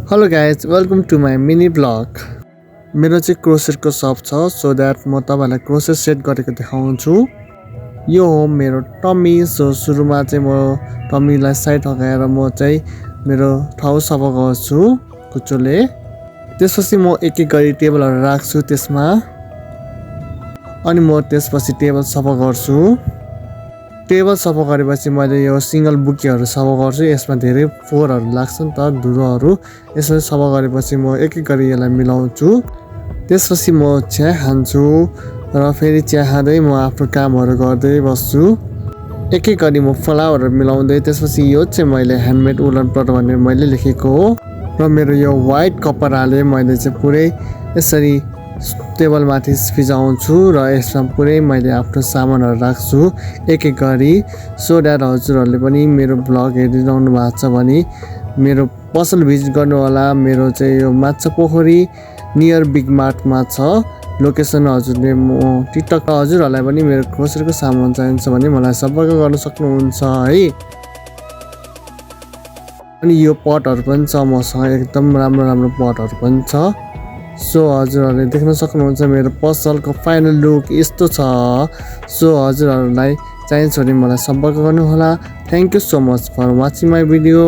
Hello guys welcome to my mini blog. मेरो चाहिँ क्रोसेटको सप छ सो द्याट म तपाईँहरूलाई क्रोसेट सेट गरेको देखाउँछु। यो हो मेरो टम्मी। सो सुरुमा चाहिँ म टम्मीलाई साइड लगाएर म चाहिँ मेरो ठाउँ सफा गर्छु कुचोले। त्यसपछि म एक एक गरी टेबलहरू राख्छु त्यसमा, अनि म त्यसपछि टेबल सफा गर्छु। टेबल सफा गरेपछि मैले यो सिङ्गल बुकेहरू सफा गर्छु। यसमा धेरै फोहोरहरू लाग्छ नि त, धुलोहरू। यसरी सफा गरेपछि म एक एक गरी यसलाई मिलाउँछु। त्यसपछि म चिया खान्छु र फेरि चिया खाँदै म आफ्नो कामहरू गर्दै बस्छु। एक एक गरी म फ्लावरहरू मिलाउँदै, त्यसपछि यो चाहिँ मैले ह्यान्डमेड उलन प्लट भनेर मैले लेखेको हो र मेरो यो वाइट कपडाले मैले चाहिँ पुरै यसरी टेबलमाथि फिजाउँछु र यसमा पुरै मैले आफ्नो सामानहरू राख्छु एक एक गरी। सो द्याट हजुरहरूले पनि मेरो ब्लग हेरिरहनु भएको छ भने मेरो पसल भिजिट गर्नु होला। मेरो चाहिँ यो माछा पोखरी नियर बिग मार्टमा छ लोकेसन। हजुरले म टिकटक हजुरहरूलाई पनि मेरो क्रोसरीको सामान चाहिन्छ भने मलाई सम्पर्क गर्न सक्नुहुन्छ है। अनि यो पटहरू पनि छ मसँग, एकदम राम्रो राम्रो पटहरू पनि छ। सो हजुरहरूले देख्न सक्नुहुन्छ मेरो पसलको फाइनल लुक यस्तो छ। सो हजुरहरूलाई चाहिन्छ भने मलाई सम्पर्क गर्नुहोला। Thank you so much for watching my video.